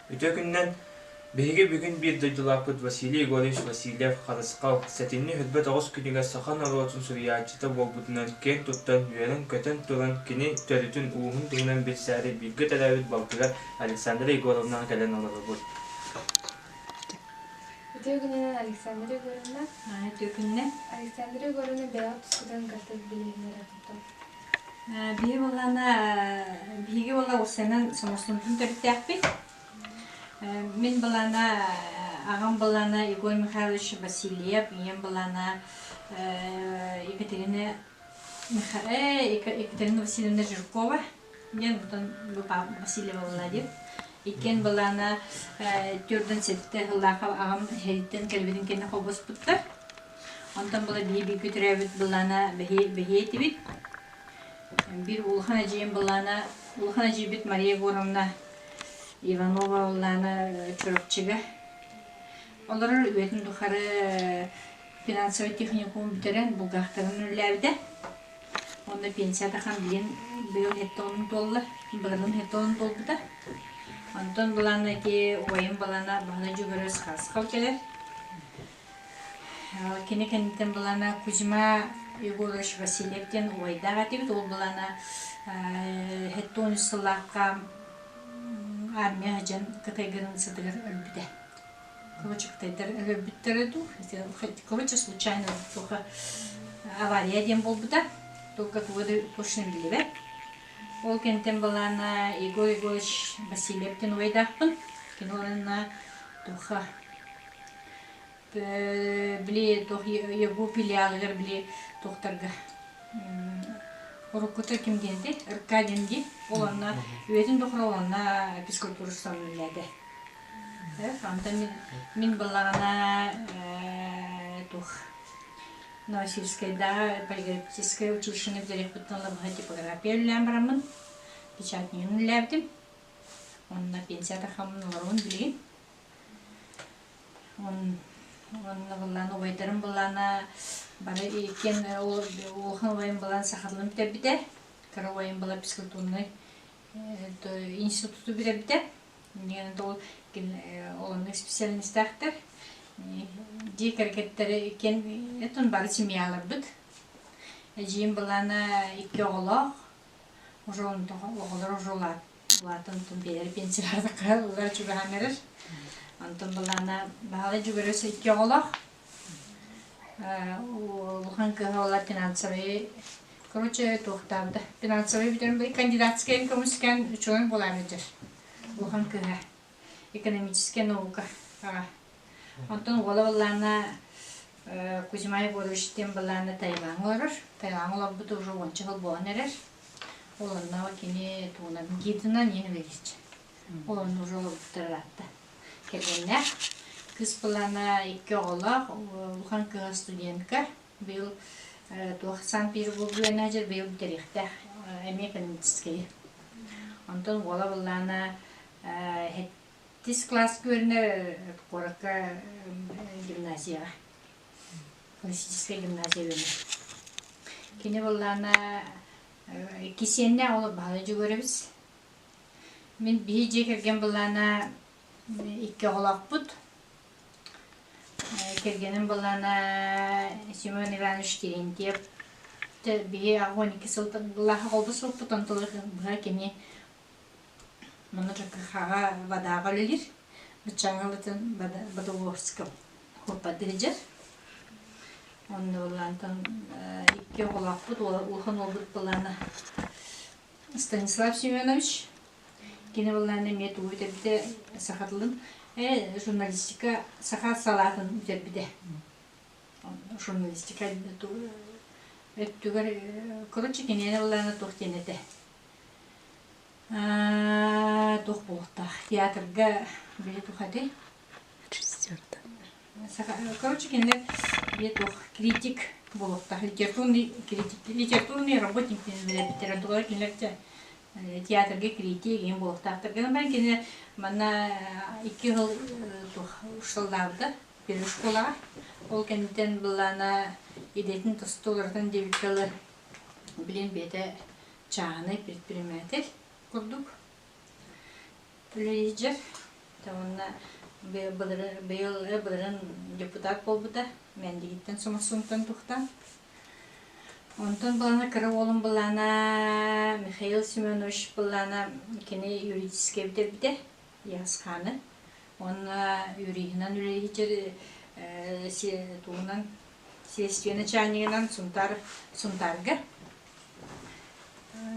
Үтүө күнүнэн! Биһиги бүгүн биир дойдулаахпыт Василий Егорович Васильев Харысхал сэтинньи 29 күнүгэр саха норуотун суруйааччыта буолбутунан киэн туттан, үөрэн-көтөн туран кини төрүтүн ууһун туһунан билсээри бииргэ төрөөбүт балтыгар Александра Егоровнаҕа кэлэн олоробут. Үтүө күнүнэн, Александра Егоровна. Үтүө күнүнэн. Александра Егоровна бэйэҕит тускутун кытта билиһиннэрэ Биһи буоллаҕына, биһиги буолла уопсайынан Соморсунтан төрүттээхпит. Мин былаана аҕам былаана Егор Михайлович Васильев, ийэм былаана Екатерина Екатерина Васильевна Жиркова диэн оттон Васильева буолла диэн. Иккиэн былаана 47 сыллаах аҕам эһэриттэн кэлбитин кэннэ холбоспуттар. Онтон была биһи бииргэ төрөөбүт былаана бэһиэ этибит. Биир улахан эдьиийим былаана, улахан эдьиийбит Мария Егоровна Иванова былаана Чурапчыга олорор. Үйэтин тухары финансовай техникум бүтэрэн булгаахтарын үлэлээбитэ. Уонна пенсия тахан билин быйыл хеттоҕун туолла, былырыын хеттоҕун туолбута. Онтон былаана ити убайым былаана Баһылай Дьөгүөрөс Харысхал кэлэр. Кини кэнниттэн былаана Кузьма Егорович Васильев диэн убайдаах этибит. Ол былаана 73 сыллаахха армия сылдьан Кытай границатыгар өлбүтэ. Короче, кытайдар өлөрбүттэрэ дуу, короче, случайно туха авария диэн буолбута. Только туга да точно биллибэт. Ол кэнниттэн былаана Егор Егорович Васильев диэн убайдаахпын. Кини уонна туха били туох ЕГУ филиалыгар били туохтарга уруккута ким диэн этэй Аркадий дии ол онно үйэтин тухары ол онно физкультура үлэлээтэ онтон мин мин буоллаҕына туох Новосибирскайдааҕы полиграфическай училищены бүтэриэхпиттэн ыла быһа типография үлэлээн бараммын печатнигын үлэлээбитим уонна пенсия тахаммын олоробун билигин. Уонна былаан убайдарым былаана бары иккиэн улахан убайым былаан сахалыын бүтэрбитэ, кыра убайым была физкультурнай институту бүтэрбитэ. Диэн ол оннук специальностаахтар. Дьиэ кэргэттэрэ иккиэн этон бары семьяларбыт. Эдьиийим былаана икки оҕолоох, уже оҕолор уже улаатан онтон бэйэлэрэ пенсиялаатахха чугаһаан эрэр. Онтон былаана Баһылай Дьөгүөрөс икки оҕолоох. Улахан кыыһа буолла финансовый короче туохтаабыта финансовый бүтэрэн кандидатскай көмүскээн үчүгэй буолаары дьэр улахан кыыһа экономическая наука аҕа. Онтон уола былаана Кузьма Егорович диэн былаана Тайваҥҥа олорор. Тайваҥҥа олорбута уже уонча сыл буолан эрэр. Ол онно кини тугунан гидынан иһин үлэлиир. Ол онно уже олорбуттар ыраатта. Кэргэннээх. Кыыс былаана икки оҕолоох, улахан кыыһа студентка. Быйыл туох Санкт-Петербург үөрэнээччи быйыл бүтэриэхтээх эмиэ экономическайы. Онтон уола былаана Тис класска үөрэнэр куоракка гимназияҕа, классическай гимназия үөрэнэр. Кини буоллаҕына икки сиэннээх ол Баһылай Дьөгүөрэбис. Мин биһи дьиэ кэргэн буоллаҕына икки оҕолоохпут. Кэргэним буоллаҕына Семен Иванович Терентьев. Биһи 12 сыл холбоспуппут, онтон быһа кини Манна ЖКХ-ҕа водаҕа үлэлиир. Быччаҥалытын Бодоловском куоппардыыр. Онно былаантан икки оҕолоохпут, улахан уолбут былаана Станислав Семенович. Кини былаана эмиэ тугу бүтэрбитэ саха тылын, журналистика саха салаатын бүтэрбитэ. Журналистика өттүгэр, короче, киниэнэ былаана туох диэн этэ. Туох буолуохтаах театрга били туох этэй? Короче, кинилэр били туох критик буолуохтаах литературный критик литературный работник диэн билэрбиттэр онтулара кинилэр театрга критик иһин буолуохтаахтар гынан баран кини манна икки сыл туох сыллаабыта первый школаҕа ол кэнниттэн былаана идэтин тосту уларытан диэбиккэ дылы билин бэйэтэ чааһынай предприниматель курдук үлэлиир. Уонна быйыл былырын депутат буолбута Мэндигиттэн Соморсунтан тухтан. Онтон былаана кыра уолум былаана Михаил Семенович былаана кини юридическай бүтэрбитэ Ясханы. Уонна юриһынан үлэлиир тугунан следствие начальнигынан Сунтаар Сунтаарга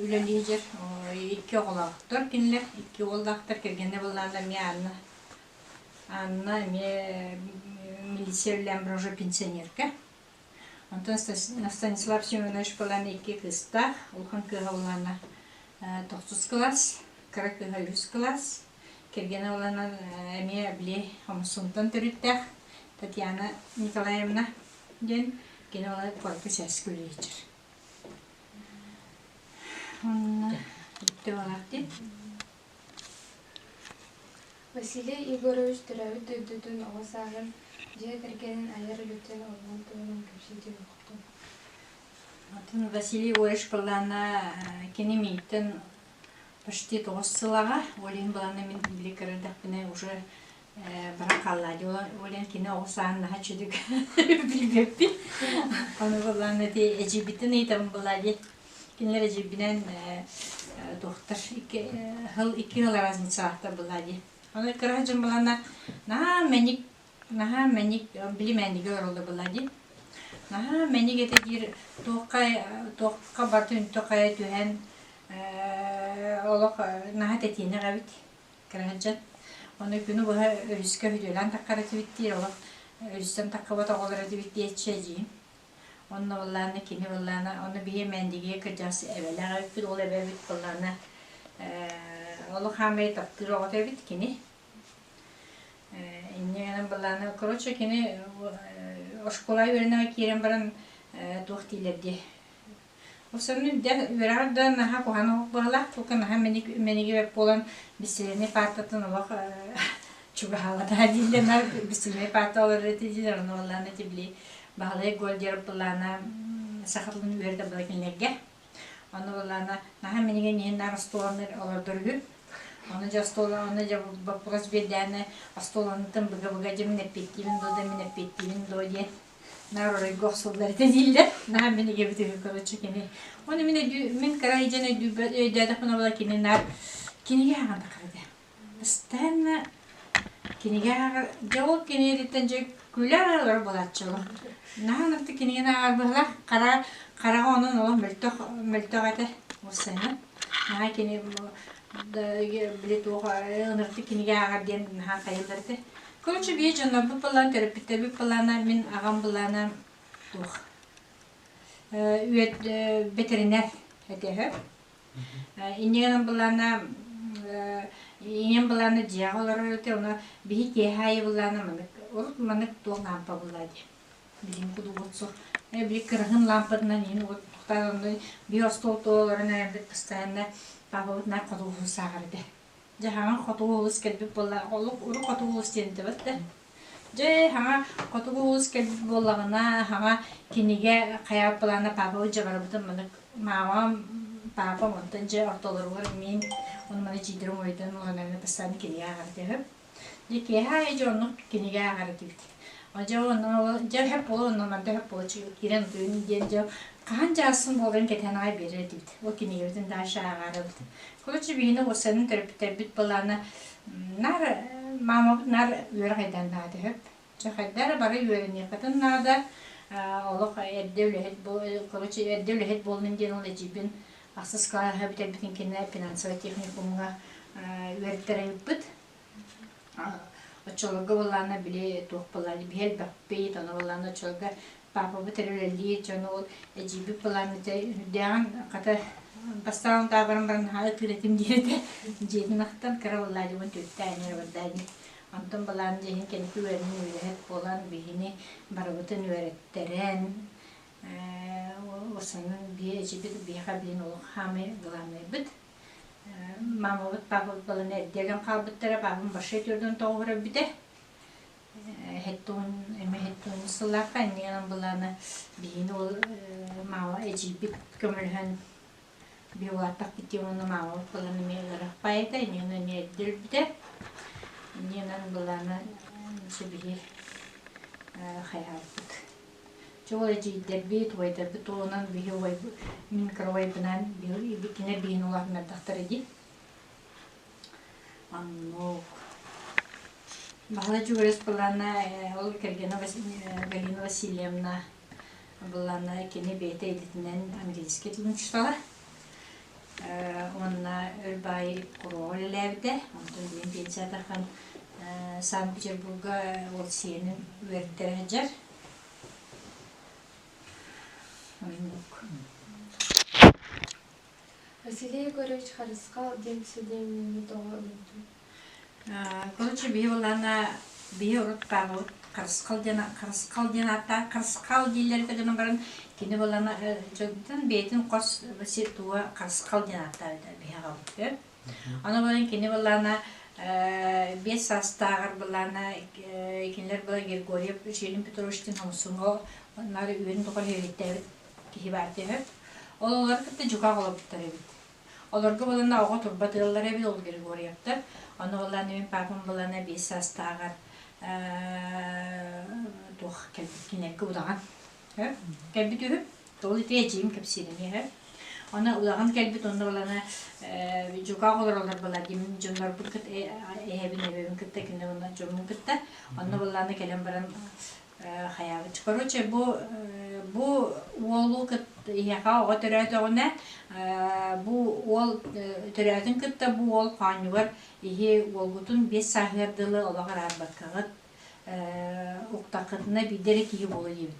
үлэлиир икки оҕолоохтор кинилэр икки уоллаахтар кэргэнэ былаана эмиэ Анна Анна эмиэ милиция үлэлээн баран уже пенсионерка Онтон Станислав Семенович былаана икки кыыстаах улахан кыыһа былаана тохсус кылаас кыра кыыһа үһүс кылаас кэргэнэ былаана эмиэ били Хомусунтан төрүттээх Татьяна Николаевна диэн кини ол куоракка сээскэ үлэлиир Онно бүттэ буолаах дии. Василий Егорович төрөөбүт дойдутун оҕо сааһын, дьиэ кэргэнин айар үлэтин олоҕун туһунан кэпсии түһүөххүтүн. Атын Василий Егорович былаана кини миигиттэн почти тоҕус сылаҕа, ол иһин былаана мин били кыра эрдэхпинэ уже баран хаалла дии ол иһин кини оҕо сааһын наһаа үчүгэй билбэппин. Ону былаана ити эдьиийбиттэн ыйытабын былаа дии. Кинилэр эдьиийбинэн туохтар икки сыл икки сыл разницалаахтар былаа дии. Ону кыра дьон былаана наһаа мэник наһаа мэник били мэнигэ олороллор былаа дии. Наһаа мэник этэ диир туохха туохха барытын үнтү хайа түһэн олох наһаа тэтиэнэх эбит. Кыраһыдьан. Ону күнү быһа өрүскэ үтүөлээн таххар этибит диир, олох өрүстэн таххыбат оҕолор этибит диэччи эдьиийим. Онно былаана кини былаана, ону биһи Мэндигигэ кырдьаҕас эбэлээх эбиппит, ол эбэбит былаана олох хаамай таптыыр оҕото эбит кини. Инньэ гынан былаана, короче, кини оскуола үөрэнэҕэ киирэн баран туох дииллэр дии Осонну үөрэҕэр да наһаа куһаҕан оһох быһалаах, тука наһаа мэник мэниги бэрт буолан бисиэни паартатын олох чугаһаабатаҕа дииллэр, наар бисиэнэй паарта олорор этэ дииллэр, ону буоллаҕына ити били Баһылай Гольдеров былаана саха тылын үөрэтэ була кинилэргэ. Ону буоллаҕына наһаа минигин иһин наар остуоланы олордор үһү. Ону дьэ остуол ону дьэ боппуруос биэрдээнэ остуоланытын быга-быга дьэ мин эппиэттиибин дуо да мин эппиэттиибин дуо диэн наар оройго охсуллар этэ дииллэр. Наһаа мин эгэбит үһү короче кини. Оны мин өйдүү мин кыра дьэн өйдүүбэт өйдөөтөхпүнэ була кини наар кинигэ ааҕан тахар этэ. Постоянно кинигэ ааҕар дьэ ол кинигэтиттэн дьэ күлэр олорор буолааччы олох. Наһаа ынырык кинигэни ааҕар быһыылаах хара хараҕа онон олох мөлтөх мөлтөх этэ уопсайынан. Наһаа кини били туох ынырык кинигэ ааҕар диэн наһаа хайыллар этэ. Короче, биир дьоннорбут былаан, төрөппүттэрбит былаана, мин аҕам былаана туох үөт бэтэринээр этэ үһү. Инньэ гынан былаана ийэм былаана дьиэҕэ олорор этэ, ону биһи киэһэ аайы былаана маннык урут маннык туох лаампа буллаа дии. Билигин кудук от суох. Били кыраһын лаампатынан иһин от тохтоон онно биир остуол тула олорон эрэрбит постоянно папабыт наар хотугу сааҕар этэ. Дьэ хаҥа хотугу улуус кэлбит буолла олох урут хотугу улуус диэн этибит да. Дьэ хаҥа хотугу улуус кэлбит буоллаҕына хаҥа кинигэ хайаабыт былаана паапабыт дьэ барыбытын маннык маамам паапам онтон дьэ ортолоругар мин ону маны эдьиийдэрим уойдан улаанарына постоянно кинигэ ааҕар этибит. Дьэ киэһэ аайы дьэ оннук кинигэ ааҕар этибит. Дьэ онно дьэ сөп буолуо онно манта сөп буолуо киирэн утуйун диэн дьэ хаһан дьаассын буоларын кэтээн аҕай биэрэр этибит. Ол кинигэбитин дальше ааҕаарыбыт. Короче, биһини уопсайынан төрөппүттэрбит былаана наар маамабыт наар үөрэх айдаан наада сөп. Чэ хайда эрэ бары үөрэниэххитин наада. Олох эрдэ үлэһит короче эрдэ үлэһит буоллун диэн ол эдьиийбин ахсыс кылааһы бүтэрбитин кэннэ финансовай техникумҥа үөрэттэрэ ыыппыт. Оччолорго буоллаҕына били туох буоллаҕына биһи элбэхпит, ону буоллаҕына оччолорго паапабыт эрэ үлэлиир, дьон ол эдьиийбит былаана дьэ үрдээҕин хата бастаан утаа баран баран наһаа ытыыр этим диир этэ. Дьиэтин ахтан кыра буоллаа дьон түөртээн эрэ барда ини. Онтон былаан дьиэһин кэнники үөрэнэн үлэһит буолан биһини барыбытын үөрэттэрэн осанын биэ эдьиийбит биһиэхэ билин олох хаамай главнайбыт. Мамабыт, папабыт баланы эрдэ өлөн хаалбыттара, папам большой төрдөн тоҕуһура өлбүтэ. Хэттуун, эми хэттуун сыллаахха иннигэнэн былаана биһини ол маама эдьиийбит көмөлөһөн биһи улааттахпыт диэн уонна маамабыт баланы эмиэ ыарах баайыта, иннигэнэн эмиэ эрдэ өлбүтэ. Иннинэн былаана биһи хайаабыт. Чэ ол эдьиийдэрбит, убайдарбыт туһунан биһи убайбыт, мин кыра убайбынаан кинилэр биһини улаатыннардахтара дии. Оннук. Баһылай Дьугурас былаана ол кэргэнэ Галина Васильевна былаана кини бэйэтэ идэтинэн английский тылын учуутала. Уонна өр баай куруоҕа үлэлээбитэ. Онтон билигин пенсиятахан Санкт-Петербурга ол сиэнин үөрэттэрэ сылдьар. Оннук. Василий Егорович Харысхал диэн псевдонимы тоҕо ылбытый? Короче, биһи буоллаҕына биһи урут хаалбыт Харысхал диэн Харысхал диэн ааттаах Харысхал дииллэр этэ гынан баран кини буоллаҕына дьонтон бэйэтин хос туга Харысхал диэн ааттаабыта биһи аҕабыт. Ону баран кини буоллаҕына 5 саастааҕар буоллаҕына кинилэр была Григорьев Жилин Петровичтыын Хомсуҥҥа наар үөрүн тухары үөрэттээбит киһи баар диэбит. Ол олор кытта дьукаах олорбуттар эбит. Олорго булана оҕо турбат ыаллара эбит ол Григорьевтар. Ону булан мин папам булана 5 саастааҕар туох кэлбит кинилэргэ удаҕан кэлбит үһү. Ол ити эдьиийим кэпсиирин иһэ. Аны удаҕан кэлбит онно булана дьукаах олороллор была дим дьоннорбут кытта эһэбин эбэбин кытта кинилэр уонна дьоммун кытта онно буллаана кэлэн баран хайаабыт. Короче, бу уолу кытта оҕо төрөөтөҕүнэ, бу уол төрөөтүн кытта бу уол хоонньугар иһи уолгутун 5 сааһыгар дылы олох араарбаккаҕыт, уктаххытына биирдэ эрэ киһи буолуо диэбит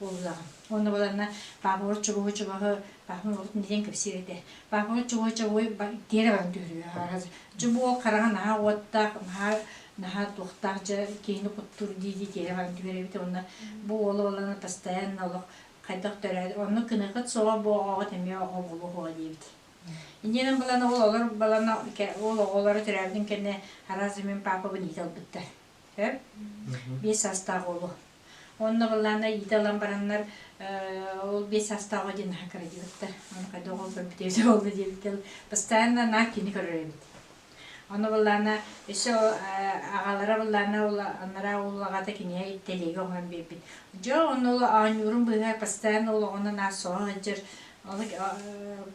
буоллаҕым. Уонна баларна паапабар чугуһу-чугаһы паапам урут диэн кэпсиир этэ. Паапабар чугуһу-чугуһу тиэрэ баран түһэрүө. Дьэ бу уол хараҕа наһаа уоттаах, наһаа наһаа туохтаах дьэ киһини куттуур дии-дии тиэрэ баран түһэр эбит уонна бу уолу баларна постоянно олох хайдах төрөөт онно кыныхыт суоҕа бу оҕоҕут эмиэ оҕо буолуо диэбит. Иннинэн балана ол олор балана ол оҕолоро төрөөбүтүн кэннэ араас мин паапабын иитэ ылбыттар. 5 саастаах уолу. Онно былаана иитэ ылан бараннар ол 5 саастаах диэн наһаа кыра диэбиттэр. Ону хайдах оҕо көрбүт эбит буолла диэбиттэр. Постоянно наа кини көрөр эбит. Ону былаана өссө аҕалара былаана ол анараа уол аҕата кинигэ тэлиэгэ оҥорон биэрбит. Дьэ онно ол оонньуурун быыһыгар постоянно ол оҕону наа соһо сылдьар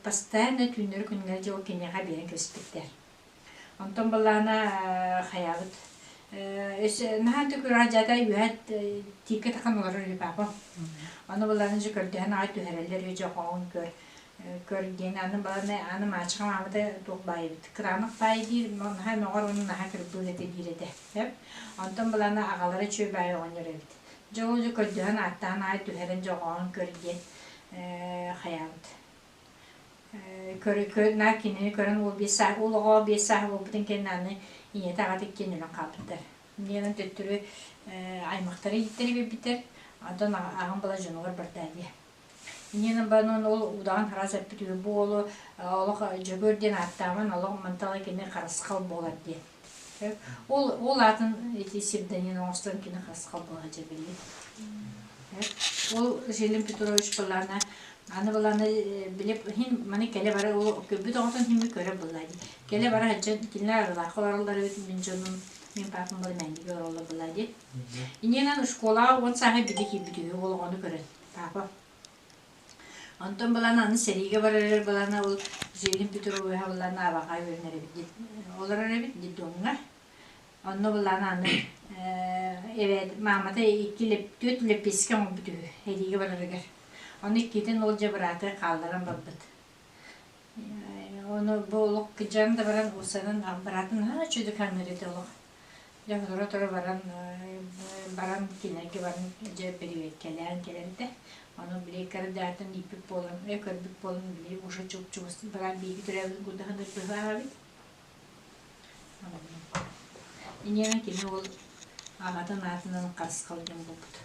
постоянно түүннэри күннэри дьэ ол киниэхэ биэрэн кэбиспиттэр. Онтон былаана хайаабыт наһаа түкүрэ дьата үөһэ тииккэ тахан олорор үһү папа. Ону былаана дьэ көрдөһөн аҕай түһэрэллэр үһү дьэ хоһун көр көр диэн аны баланы аны маачаха маамата туох баай эбит кыраанах баай диир наһаа мөҕөр уонна наһаа кырбыыр этэ диир этэ онтон былаана аҕалара үчүгэй баай оҕонньор эбит дьэ ол дьэ көрдөһөн ааттаан аҕай түһэрэн дьэ хоһун көр диэн хайаабыт Наар кинини көрөн уол 5 саа уол оҕо 5 сааһа буолбутун кэннэ аны ийэтэ аҕата иккиэн өлөн хаалбыттар. Иннинэн төттөрү аймахтара ииттэрэ биэрбиттэр, онтон аҕам была дьонугар барда дии. Иннинэн баран ол удаҕан хараас эппит үһү бу уолу олох Дьөгүөр диэн ааттааман олох мантала кини харысхал буолар диэн. Ол ол аатын ити сирдэнин оҥостон кини харысхал буола дьэбилли. Ол Жилин Петрович былаана аны былаана били хин маны кэлэ бара ол көрбүт оҕотун хин көрө булла дии. Кэлэ бара сылдьан кинилэр арылаахха олороллор эбит мин дьонум мин папам была мэндигэ олороллор была дии. Иннинэн школаҕа 10 сааһы били киирбит үһү ол оҕону көрөн папа. Онтон былаана аны сэриигэ барарыгар былаана ол Жилин Петровиһа былаана абаҕа үөрэнэр эбит олорор эбит детдомҥа. Онно былаана аны эбээт маамата икки түөрт лэппиэскэ оҥорбут үһү сэриигэ барарыгар. Ону иккитин ол дьэ бырааты хаалларан барбыт. Ону бу олох кыдьан да баран усанан быраатын наһаа үчүгэй хааннар этэ олох. Дьэ сотору-сотору баран баран кинилэргэ баран дьэ бирибиэккэлээн кэлэрдэ. Ону били кырдаатын ииппит буолан, көрбүт буолан били уже чуп-чугас баран биһиги төрөөбүт курдаһын быһаах эбит. Инньэ кини ол аҕатын аатынан харысхал диэн буолбут.